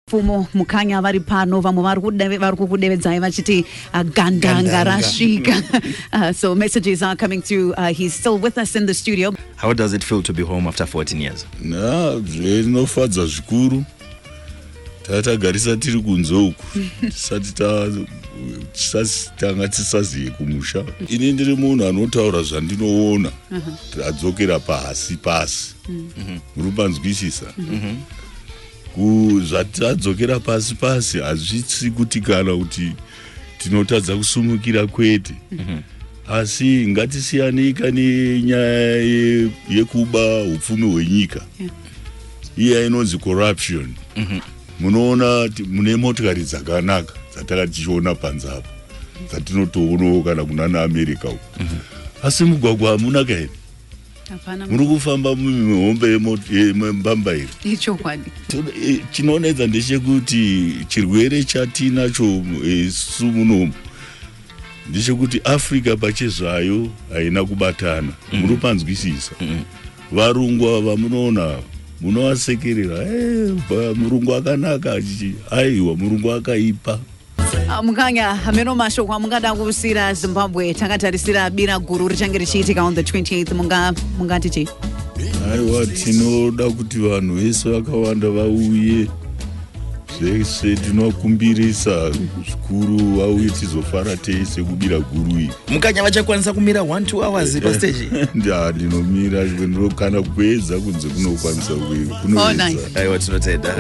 Pfumo Mukanya vari pano, vamwe vari kukudevedzai vachiti gandanga Gandanga. rasvika. So messages are coming through. He's still with us in the studio. How does it feel to be home after 14 years? Na zvinofadza zvikuru. Tatagarisa tiri kunze uku, tisati tanga tisaziye kumusha. Ini ndiri munhu anotaura zvandinoona. Tadzokera pasi pasi, muri kupanzwisisa? Zvatadzokera pasi pasi hazvisi kuti kana kuti tinotadza kusumukira, kwete. Asi ngatisiyanei nenyaya yekuba upfumi hwenyika, iya inonzi corruption. Munoona mune motikari dzakanaka dzataka tichiona panze apa, dzatinotooonawo kana kunana America uko, asi mugwagwa hamuna kaini. Hapana. Muri kufamba mumihombe yembambairo. Ichokwadi. Chinonetsa ndechekuti chirwere chatinacho isu munomu ndechekuti Africa pachezvayo haina kubatana. Muri kupanzwisisa? Varungu ava vamunoona ava, munovasekerera, "Murungu akanaka," achichi. Aiwa, murungu akaipa. Mukanya, hameno mashoko amungada kusiyira Zimbabwe takatarisira bira guru richange richiitika on the 28th. Mungati chii? Aiwa, tinoda kuti vanhu vese vakawanda vauye. Zvese tinokumbirisa zvikuru, vauye tizofara tese kubira guru iri. Mukanya vachakwanisa kumira 1 2 hours pastage? Ndinomira kana kuedza kunze kunokwanisa. Oh, nice. Aiwa, tinotenda.